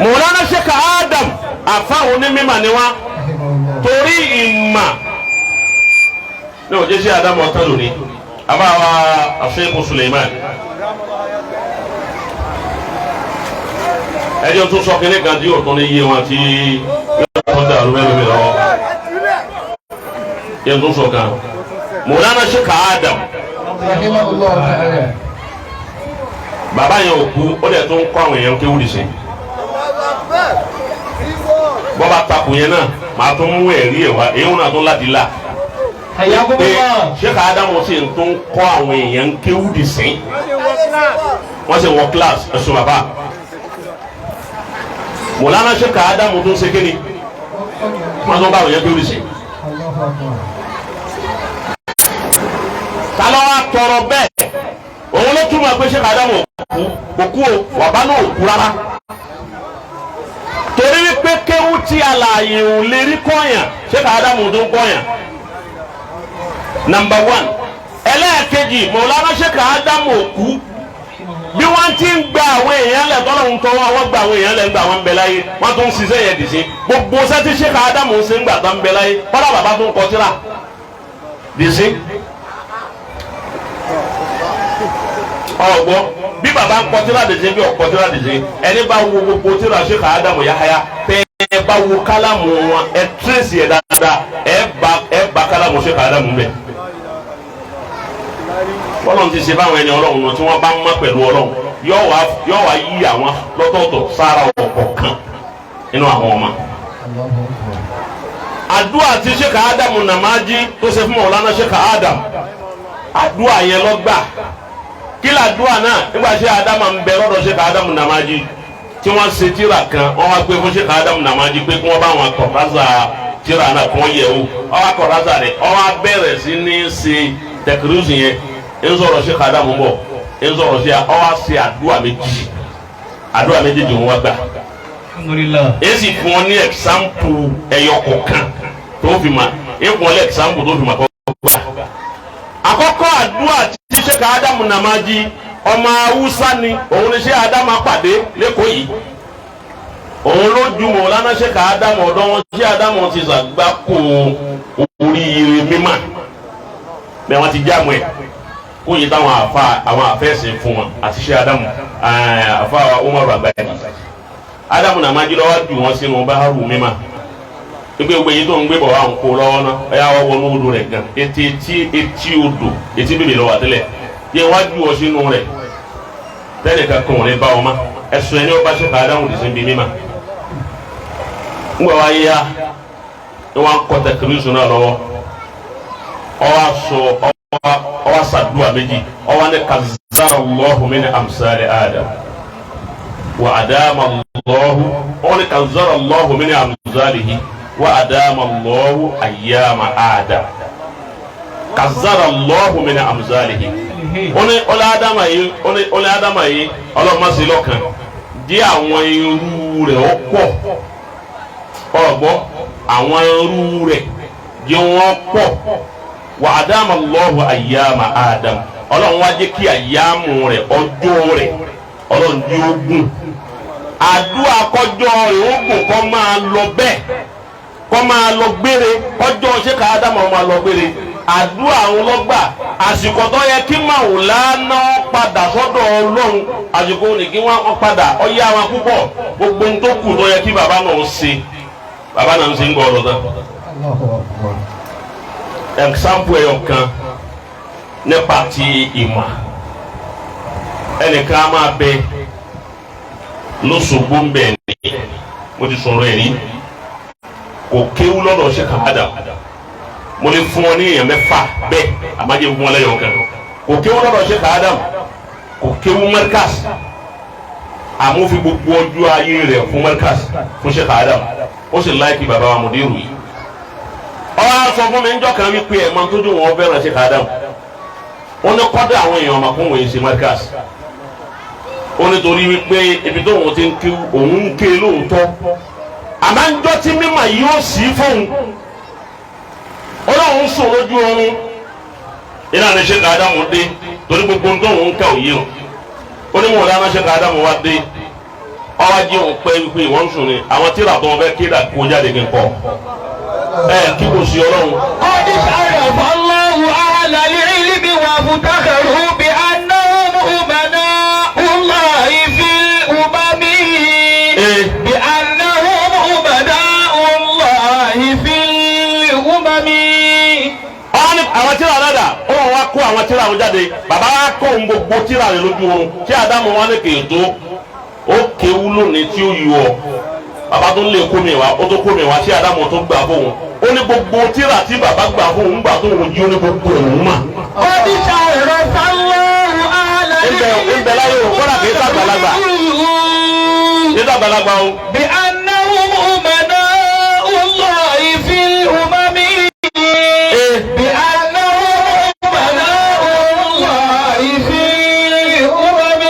Mọ̀lánà Sheikh Adam àfáwọn onímọ̀ ni wá torí ìmà ní òjé sí Adam ọ̀tá lónìí àbáwa Sheikh Suleiman ẹjọ́ tó sọ kínní kan tí yóò tún ní yé wọn tí yóò tún dàrú mẹ́rin mi lọ́wọ́ yẹn tó sọ kan Mọ̀lánà Sheikh Adam bàbá yẹn ò kú ó dẹ̀ tún kọ́ àwọn èèyàn kéwù dì sí bọ́ba takò yẹn náà màá tún mú ẹ̀rí ẹ̀ wá èyí náà tún láti là pé Sheikh Adamu sì ń tún kọ́ àwọn èèyàn kéwù dì sí wọ́n sì wọ class ẹ̀sùn bàbá Mọ̀lánà Sheikh Adamu tún ṣe kéde wọ́n tún bá àwọn èèyàn kéwù dì sí. Ta ló wá tọrọ bẹ́ẹ̀ òun ló túmọ̀ pé Sheikh Adamu kò kú o bàbá náà ò kú rárá torí wípé kéwú tí alààyè ò lè rí kọ́yàn Sheikh Adamu tó ń kọ́yàn number one ẹlẹ́ẹ̀kejì Mọ̀lánà Sheikh Adamu ò kú bí wọ́n ti ń gba àwọn èèyàn lẹ̀ tọ́lọ́hún tọ́wọ́ wọ́n gba àwọn èèyàn lẹ̀ ń gba àwọn ń bẹ láyé wọ́n tún ń ṣiṣẹ́ yẹn dì sí gbogbo sẹ́tí Sheikh Adamu ń ṣe ń gbà tó ń bẹ láyé kọ́lá bàbá tó ń kọ tírà dì sí. Ọgbọ bí baba ń kọ tírà dèjé bí ọkọ tírà dèjé ẹni bá wo gbogbo tírà Sheikh Adamu Yahaya tẹ ẹ bá wo kálámù wọn ẹ tírèsì ẹ dáadáa ẹ bá kálámù Sheikh Adamu bẹ. Ọlọ́run ti ṣe báwọn ẹni Ọlọ́run náà tí wọ́n bá ń mọ́ pẹ̀lú Ọlọ́run yóò wá yí àwọn lọ́tọ̀ọ̀tọ̀ sára ọ̀pọ̀ kan nínú àwọn ọmọ. Àdúrà tí Sheikh Adamu Namaji tó ṣe fún Mọ̀lánà Sheikh Adam àdúrà yẹn ló gbà. Kí làdúrà náà nígbà tí Adamu ń bẹ lọ́dọ̀ Sheikh Adamu Namaji tí wọ́n ṣe tírà kan wọ́n wá gbé fún Sheikh Adamu Namaji pé kí wọ́n bá wọn kọ̀rázà tírà náà kí wọ́n yẹ̀ wò wọ́n wá kọ̀rázà rẹ̀ wọ́n wá bẹ̀rẹ̀ sí ní ṣe tẹkírúsì yẹn ń sọ̀rọ̀ Sheikh Adamu bọ̀ ń sọ̀rọ̀ sí ọ wá ṣe àdúrà méjì àdúrà méjèèjì wọn wá gbà. Èsì fún ọ ní ẹ̀xámpù ẹ̀yọ kọ̀ọ̀kan tó fi mà é fún ọ ní ẹ̀xámpù tó fi mà kọ́ gbà. Àkọ́kọ́ àdúrà tí Sheikh Adamu Namaji ọmọ Haúsá ni òun ni Sheikh Adamu apàdé lẹ́kọ̀ọ́ yìí òun ló ju Mọ̀lánà Sheikh Adamu ọ̀dọ́ wọn Sheikh Adamu ti ṣàgbákò oríire mímà bẹ́ẹ̀ wọ́n ti jáàmù ẹ̀ kó yìí táwọn àfa àwọn àfẹ́sìn fún wọn àti Sheikh Adamu àfa Umaru àgbáyé Adamu Namaji lọ́wọ́ ju wọn sínú báárù mímà gbogbo gbogbo èyí tó ń gbé bọ̀ wá ń kó lọ́wọ́ náà ẹ̀yà wọ́n wọnú odò rẹ̀ gan etí etí etí odò etí bèbè lọ́wọ́ àtẹ́lẹ̀ yẹ wá ju ọ sínú rẹ̀ tẹ́lẹ̀ kan kàn ní bá wọn ma ẹ̀sùn ẹni ọba Sheikh Adamu dì sí bí mímà ńgbà wá yá ẹ wá ń kọ́ tẹkírísù náà lọ́wọ́ ọwọ́ aṣọ ọwọ́ sàdúrà méjì ọwọ́ ní kazara Allahu min amsali Adam wa adama Allahu ọwọ́ ní kazara Allahu min amsalihi wa adama Allahu ayyama Adam kazara Allahu min amsalihi ó ní ọlẹ́ Adama yìí ó ní ọlẹ́ Adama yìí ọlọ́mọsí lọ́kàn dí àwọn irú rẹ̀ ó pọ̀ ọ̀gbọ́ àwọn irú rẹ̀ dí wọ́n pọ̀ wa adama Allahu ayyama Adam ọlọ́run wá jẹ́ kí àyàmù rẹ̀ ọjọ́ rẹ̀ ọlọ́run jẹ́ ogún àdúrà kọjọ́ rẹ̀ ogún kọ́ máa lọ bẹ́ẹ̀ kọ́ máa lọ gbére kọjọ́ Sheikh Adamu máa lọ gbére àdúrà àwọn lọ́gbà àsìkò tó yẹ kí Màwùlánà padà sọ́dọ̀ Ọlọ́run àsìkò ní kí wọ́n padà ọyá àwọn púpọ̀ gbogbo ohun tó kù tó yẹ kí bàbá náà ṣe bàbá náà ń ṣe ń gbọ́ ọ̀rọ̀ tán. Ẹ̀xámpù ẹ̀yọ̀ kan nípa ti ìmọ̀ ẹnìkan á máa bẹ lóṣogbo ń bẹ̀ ní mo ti sọ̀rọ̀ ẹ̀ rí kò kéwú lọ́dọ̀ Sheikh Adam mo lè fún ọ ní èèyàn mẹ́fà bẹ́ẹ̀ àmàjẹ́ fún ọ lẹ́yọ̀ kan kò kéwú lọ́dọ̀ Sheikh Adam kò kéwú Markaz àmúfi gbogbo ọjọ́ ayé rẹ̀ fún Markaz fún Sheikh Adam ó sì láìkí bàbá wa mùdírù yìí ọ̀rọ̀ á sọ fún mi ńjọ́ kan wípé ẹ̀ máa ń tójú wọn fẹ́ràn Sheikh Adam ó ní kọ́dọ̀ àwọn èèyàn ọmọkùnrin wòye ṣe Markaz ó nítorí wípé ibi tó òun ti ń ké òun ń ké lóòótọ́ àmọ́ ńjọ́ tí mímọ̀ yóò sí fóun ọlọ́run sùn lójú oorun iná ní Sheikh Adamu dé torí gbogbo ń tóun ń ká òye o ó ní Mọ̀lánà Sheikh Adamu wá dé Ọwọ́ ajé òun pẹ́ wípé ìwọ́n ń sùn ni àwọn tíra tó wọn fẹ́ kéda kó jáde kí n kọ́ ẹ kí kò sí ọlọ́run. قد شرف الله أهل العلم وافتخروا بأنهم أمناء الله في الأمم بأنهم أمناء الله في الأمم. Àwọn tíra náà dà ó wọn wá kó àwọn tíra wọn jáde bàbá wa kó ohun gbogbo tíra rẹ lójú oorun tí Ádámù wọn ní kèétó ó kéwú lónìí tí ó yọ bàbá tó ń lè kó mi wá ó tó kó mi wá tí Ádámù tó gbà fóun ó ní gbogbo tíra tí bàbá gbà fóun gbà tó òun jí ó ní gbogbo òun mà. قد شرف الله أهل ń bẹ láyé o kọ́dà kì í sàgbàlagbà kì í sàgbàlagbà o. بأنهم أمناء الله في الأمم بأنهم أمناء الله في الأمم.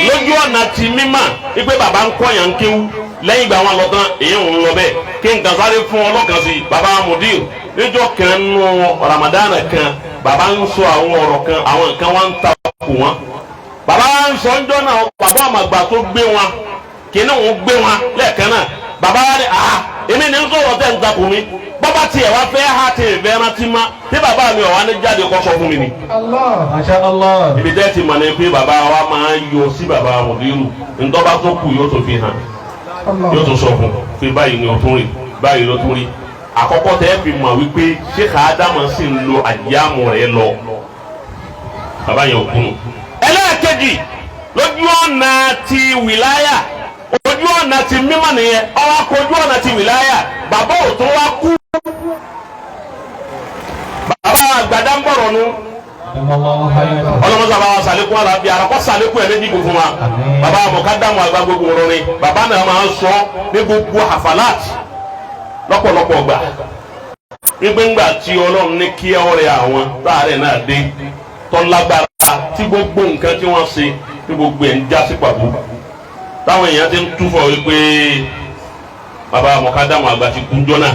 Lójú ọ̀nà ti mímà wípé bàbá ń kọ́ yàn ń kéwú lẹ́yìn ìgbà wọn lọ tán èyí ń lọ bẹ́ẹ̀ kí n kàn sáré fún ọlọ́kan sí bàbá mudir níjọ́ kan nù Ramadan kan bàbá ń sọ àwọn ọ̀rọ̀ kan àwọn nǹkan wọn ń ta kù wọn bàbá ń sọ ńjọ́ náà bàbá àmàgbà tó gbé wọn kìnnì òun gbé wọn lẹ́ẹ̀kan náà bàbá wa ni ah èmi ní sọ̀rọ̀ tẹ̀ ń takò mi bọ́bá tiẹ̀ wá fẹ́ ha ti ìfẹ́ rántí má tí bàbá mi ọ̀ wá ní jáde kọ́ sọ fún mi ni. Masha Allah. Ibi tẹ́ ti mọ̀ ní pé bàbá wa máa ń yọ sí bàbá mùdírù ntọ́ba tó kù yóò tó fi hàn yóò tó sọ fún pé báyìí ni o tún rí báyìí ló tún rí àkọ́kọ́ tẹ́ fi mọ̀ wípé Sheikh Ádámù sì ń lo àyàmù rẹ̀ lọ bàbá yẹn ò kúnnù. Ẹlẹ́ẹ̀kejì lójú ọ̀nà ti wìláyà ojú ọ̀nà ti mímọ̀ nìyẹn ọwọ́ akọ ojú ọ̀nà ti wìláyà bàbá ò tún wá kú bàbá àgbàdá ń bọ̀rọ̀ nu ọlọmọsọ bàbá sàlékún àlàáfíà àràkọ sàlékún ẹ̀ méjì fún wa bàbá àmọ̀kádàmù àgbà gbogbo rọrin bàbá náà máa ń sọ ní gbogbo àfàlàt lọ́pọ̀lọpọ̀ gbà wípé ńgbà tí Ọlọ́run ní kí ọ̀rẹ́ àwọn láàárẹ̀ náà dé tọ́lágbára tí gbogbo nǹkan tí wọ́n ṣe tí gbogbo ẹ̀ ń já sí pàbó táwọn èèyàn ti ń túfọ̀ wípé bàbá àmọ̀kádàmù àgbà ti kú jọ náà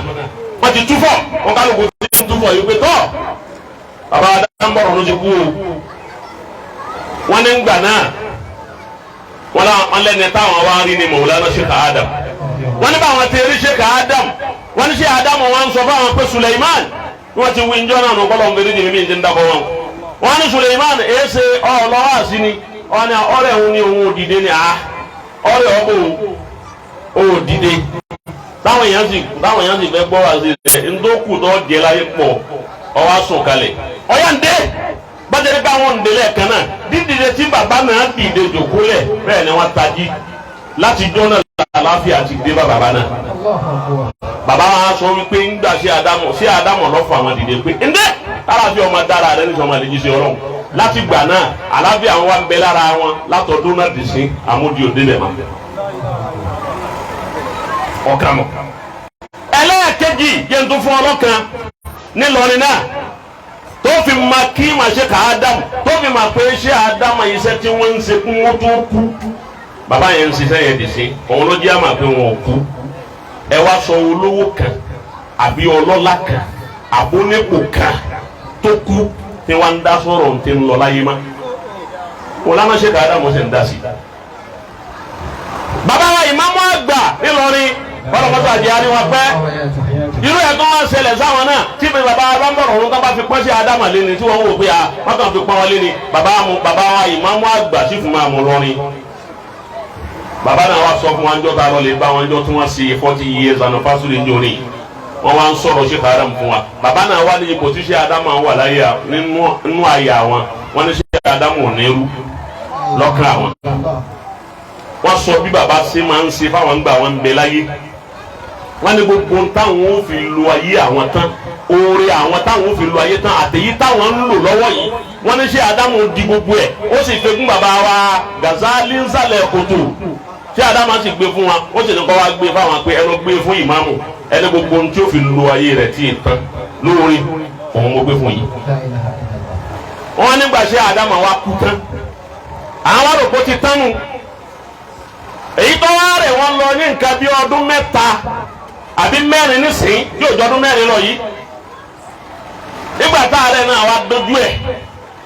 wọ́n ti túfọ̀ wọ́n kálukú ti ń túfọ̀ wípé tọ́ bàbá adámbọ̀rọ̀ ló ti kú o wọ́n ní gbà náà wọ́n lẹ́ni táwọn wá rí ni Mawlana Sheikh Adam wọ́n ní báwọn ti rí Sheikh Adam wọ́n ní Sheikh Adam wọn sọ fáwọn pé Suleiman wọ́n ti wí njọ́ náà nù kọ́lọ́ nfẹ̀rẹ̀ jìnnì mí ti ń dákọ̀ wọn. Wọ́n ní Suleiman èsè ọ̀ọ́lọ́wọ́ àsíní wọ́n ní ọ̀rẹ́ òun ní òun òdìdé ni à ọ̀rẹ́ ọ̀bọ̀ òun òdìdé táwọn èèyàn sì fẹ́ gbọ́ wá sí rẹ̀ ńdókù tó jẹ láyé pọ̀ ọwọ́ sùn kalẹ̀ ọyá ǹdẹ bájẹ́ nípa àwọn ǹdẹ lẹ́ẹ̀kan náà dídìde tí bàbá náà dìde jòkó lẹ̀ bẹ́ẹ̀ ni wọ́n tají láti jọ́ náà àlàáfíà ti dé bá bàbá náà. Bàbá wa sọ wípé ńgbà sí Ádámù lọ́fọ̀ àwọn dìde pé ǹdẹ àlàáfíà ọmọ dára rẹ níṣẹ́ ọmọ àlejò sí ọlọ́run láti gbà náà àlàáfíà wọn wá ń bẹ lára wọn látọdún náà dì sí àmúdi òde lẹ̀ mọ́ ọ̀kan mọ̀. Ẹlẹ́ẹ̀kejì yẹn tó fún ọlọ́kan nílọrin náà tó fi ma kí ma ṣe ká Ádámù tó fi ma pé ṣé Ádámù iṣẹ́ tí wọ́n ń ṣe kún wọ́n tó kú bàbá yẹn ń ṣiṣẹ́ yẹn dì sí òun ló jẹ́ àmà pé wọn ò kú. Ẹ wá sọ olówó kan àbí ọlọ́lá kan àbónípò kan tó kú tí wọ́n ń dá sọ̀rọ̀ tí ń lọ láyé má wọn lánàá ṣe ká Ádámù ṣe ń dá sí. Bàbá wa ìmáàmù àgbà nílọrin bọ́lọ́mọ́sá àjẹ́ àríwá pẹ́ irú ẹ̀ tó wá ṣẹlẹ̀ sáwọn náà tí bàbá alámbọ̀rọ̀ ọ̀run tó bá fi pọ́n sí Ádámù lé ni tí wọ́n wò pé a wọ́n kàn fi pọ́n wọn lé ni bàbá wa ìmáàmù àgbà sì fún máa mú lọ́rin. Bàbá náà wá sọ fún wa ńjọ́ tá a lọ lè bá wọn ńjọ́ tí wọ́n ṣe 40 years anniversary ńjọ́ ni wọ́n wá ń sọ̀rọ̀ Sheikh Ádámù fún wa. Bàbá náà wá ní ipò tí Sheikh Ádámù wà láyé nínú àyà wọn wọ́n ní Sheikh Ádámù ò ní rú lọ́kàn àwọn. Wọ́n sọ bí bàbá ṣe máa ń ṣe fáwọn gbà wọn ń bẹ láyé wọ́n ní gbogbo táwọn ò fi lo ayé àwọn tán oore àwọn táwọn ò fi lo ayé tán àtẹ̀yí táwọn ń lò lọ́wọ́ yìí wọ́n ní ṣé Ádámù di gbogbo ẹ̀ ó sì fegún bàbá wa Gazali nsàlẹ̀ kòtò ṣé Ádámù sì gbé fún wa ó sì ní kọ́ wa gbé fáwọn pé ẹnu gbé fún ìmáàmù ẹni gbogbo ohun tí ó fi lo ayé rẹ̀ tí ì tán lóore òun mo gbé fún yìí. Wọ́n nígbà ṣé Ádámù wa kú tán àwọn àròkó ti tán nù èyí tó wá rẹ̀ wọ́n lọ ní nǹkan bí ọdún mẹ́ta àbí mẹ́rin nísìnyí yóò jọ ọdún mẹ́rin lọ yìí nígbà tá a rẹ̀ náà wá dojú ẹ̀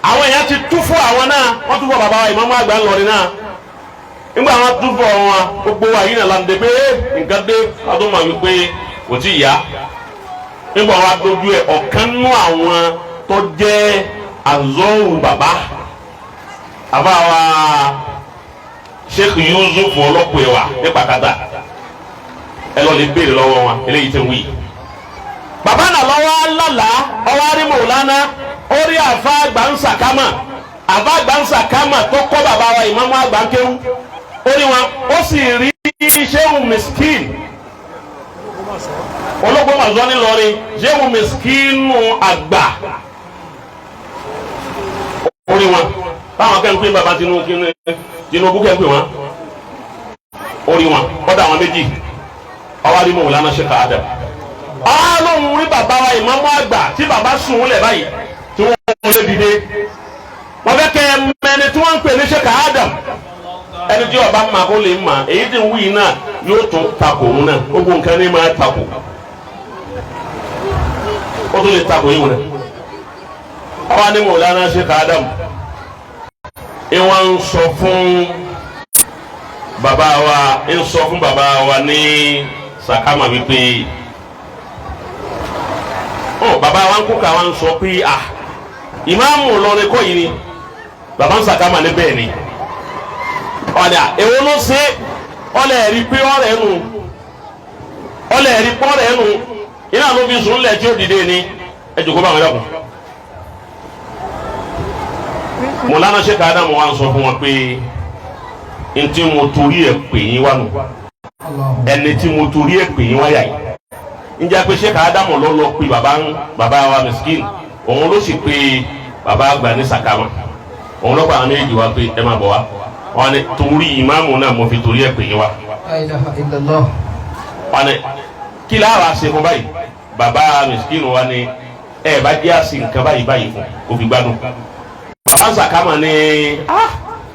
àwọn èèyàn ti tú fún àwọn náà wọ́n tú fún bàbá wa ìmáàmù àgbà ńlọrin náà Nígbà wọn túbọ̀ wọn gbogbo wa yìí nàlá ń de pé nǹkan dé adó máa wí pé kò tí ì yá. Nígbà wọn adójú ẹ ọ̀kan nú àwọn tó jẹ́ àzọ́wù bàbá àbá wa Sheikh Yusuf ọlọ́pọ̀ ẹ̀wà ní pàkátà ẹ lọ́ọ́ lè béèrè lọ́wọ́ wọn eléyìí ti ń wí. Bàbá náà lọ́wọ́ lálàá ọwọ́ arí Mọ̀lánà ó rí àfa àgbà ń sàkámà àfa àgbà ń sàkámà tó kọ́ bàbá wa ìmáàmù àgbà ń kéwú ó rí wọn ó sì rí Shehu Miskin Ológbòmọ̀ṣọ́ ńìlọrin Shehu Miskinu àgbà ó rí wọn báwọn kẹ́ ń pè bàbá Tinubu kẹ́ ń pè wọn ó rí wọn ó dà wọn méjì ọwọ́ arí Mọ̀lánà Sheikh Adam ọlọ́run rí bàbá wa ìmáàmù àgbà tí bàbá sùn ún lẹ̀ báyìí tí wọ́n lé dìde wọ́n fẹ́ kẹ́ mẹ́ni tí wọ́n ń pè ní Sheikh Adam ẹni tí ọba máa kó lè mà èyí tí ń wí náà yóò tún takò òun náà gbogbo nǹkan ní máa takò ó tún lè takò yìí wọn ọwọ́ ni Mọ̀lánà Sheikh Adam ìwọ̀n ń sọ fún bàbá wa ń sọ fún bàbá wa ní Sàkámà wípé ọ bàbá wa ń kókà wa ń sọ pé à ìmáàmù Ìlọrin kọ́ yìí ni bàbá ń Sàkámà ní bẹ́ẹ̀ ni ọ̀dà èwo ló ṣe ọ̀lẹ̀ ẹ̀rí pé ọ̀rẹ́ nu ọ̀lẹ̀ ẹ̀rí pé ọ̀rẹ́ nu iná ló fi sùn lẹ̀ tí ó dìde ni ẹ jòkó bá wọn dàkún. Mọ̀lánà Sheikh Adam wa ń sọ fún wọn pé ntí mo torí ẹ̀ pè yín wá nù ẹni tí mo torí ẹ̀ pè yín wá yà yìí njẹ́ pé Sheikh Adam ló lọ pe bàbá wa Miskin òun ló sì pe bàbá àgbà ní Sàkámà òun ló pa àwọn méjì wá pé ẹ máa bọ̀ wá wọn ni torí ìmáàmù náà mo fi torí ẹ̀ pè yín wá. La ilaha illallah. Wọn ni kí láwa ṣe fún báyìí bàbá Miskin wa ni ẹ bá jẹ́ àṣì nǹkan báyìí báyìí fún kò fi gbádùn. Bàbá Sàkámà ni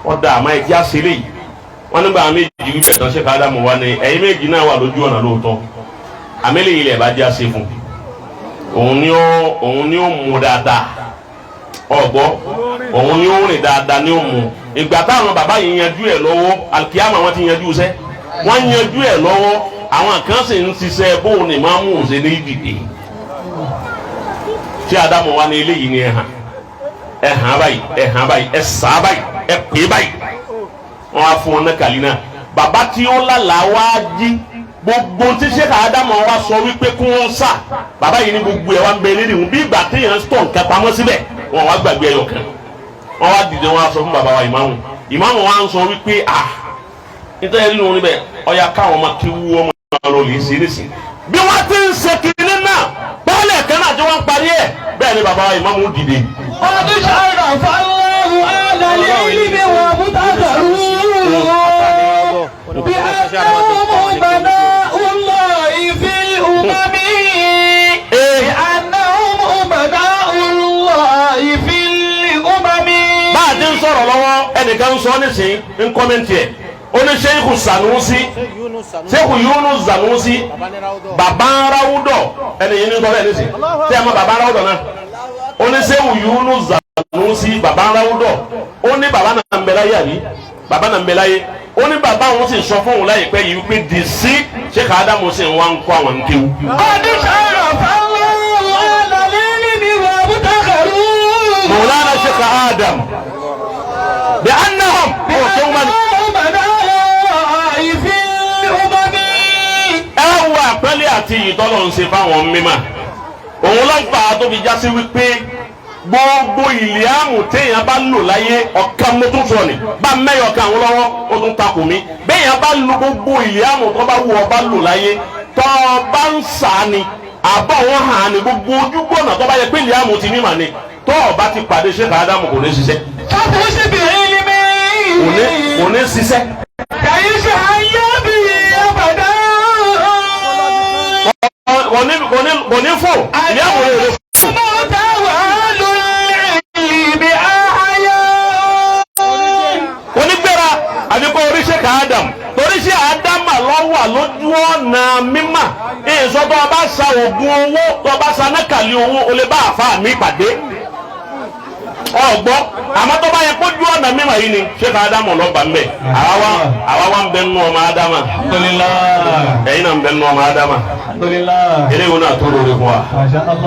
ọ̀dà àmọ́ ẹ jẹ́ àṣì léyìí wọn nígbà àwọn méjì wípé ẹ̀tàn Sheikh Adam wa ni ẹ̀yin méjì náà wà lójú ọ̀nà lóòótọ́ àmẹ́lẹ̀ yìí lẹ̀ bá jẹ́ àṣì fún òun ni ó mú dáadáa ọ̀gbọ́ òun ni ó rìn dáadáa ni ó mú ìgbà táwọn bàbá yìí yanjú ẹ̀ lọ́wọ́ alikiyama wọn ti yanjú sẹ́ wọ́n yanjú ẹ̀ lọ́wọ́ àwọn kan sì ń ṣiṣẹ́ bóun ni máa mú òun ṣe ní dìde tí Adamu wa ní eléyìí ni ẹ̀ hàn ẹ̀ hàn báyìí ẹ̀ hàn báyìí ẹ̀ sá báyìí ẹ̀ pè báyìí wọ́n á fún wọn ní kàlí náà bàbá tí ó lálàá wá jí gbogbo tí Sheikh Adamu wa sọ wípé kí wọ́n sà bàbá yìí ní gbogbo ẹ̀ wá ń bẹ lérí wọn bí ìgbà téèyàn tọ̀ nǹkan pamọ́ síbẹ̀ wọn wá gbàgbé ẹyọ kan wọn wá dìde wọn wá sọ fún bàbá wa ìmáàmù ìmáàmù wa ń sọ wípé à nítorí ẹni lóun níbẹ̀ ọ̀ya káwọn máa kí wú ọmọ lọ lè ṣe nísìn bí wọ́n ti ń ṣe kiri náà bọ́ọ̀lù kan náà tí wọ́n ń parí ẹ̀ bẹ́ẹ̀ ni bàbá wa ìmáàmù dìde. Qad sharafa Allahu ala al-ilmi wa mutazarun bi annahum bana'u Allahi fil umami bi annahum bana'u Allahi fil umami. Bá a ti ń sọ̀rọ̀ lọ́wọ́ ẹnìkan ń sọ nísìnyí ń kọ́mẹ́ntì ẹ̀ ó ní Sheikh Sanusi Sheikh Yunus Sanusi bàbá Rawudọ̀ ẹni yìí ní sọ bẹ́ẹ̀ nísìnyí tí a mọ bàbá Rawudọ̀ náà ó ní Sheikh Yunus Sanusi bàbá Rawudọ̀ ó ní bàbá náà ń bẹ láyé àbí bàbá náà ń bẹ láyé ó ní bàbá òun sì sọ fún òun láìpẹ́ yìí wípé dì sí Sheikh Adamu sì ń wá ń kó àwọn ń kéwú. Qad sharafa Allahu ala al-ilmi wa mutazarun. Mawlana Sheikh Adam bí annahum ó tó ń wá ní. Ẹ wo àpẹẹlẹ àti ìtọ́lọ̀ ń ṣe fáwọn mímà òun ló ń fà á tó fi já sí wípé gbogbo ìlíàmù téèyàn bá lò láyé ọ̀kan mo tún sọ ni bá mẹ́yọ̀ kan àwọn lọ́wọ́ ó tún takò mí béèyàn bá lo gbogbo ìlíàmù tó bá wù ọ bá lò láyé tó o bá ń sà ni àbọ̀ wọn hàn ní gbogbo ojúgbọ̀nà tó bá yẹ pé ìlíàmù ti mímà ni tó o bá ti pàdé Sheikh Adamu kò ní ṣiṣẹ́ kò ní ṣiṣẹ́. Kò ní fò ìlíàmù rẹ̀ lè fò. Kò ní gbéra àbí kó orí Sheikh Adam torí ṣe Adama lọ́wọ́ lójú ọ̀nà mímà èso tó o bá sa oògùn owó tó o bá sa nákàlí owó o lè bá àfa mi pàdé Ọgbọ́, àmọ́ tó bá yẹ kó ju ọ̀nà mímọ̀ yìí ni Sheikh Adamu lọ́ba ń bẹ̀. Àwa wa ń bẹ nínú ọmọ Adama. Alhamdulillah. Ẹ̀yin náà ń bẹ nínú ọmọ Adama. Alhamdulillah. Eléyìí náà tó lórí fún wa. Masha Allah.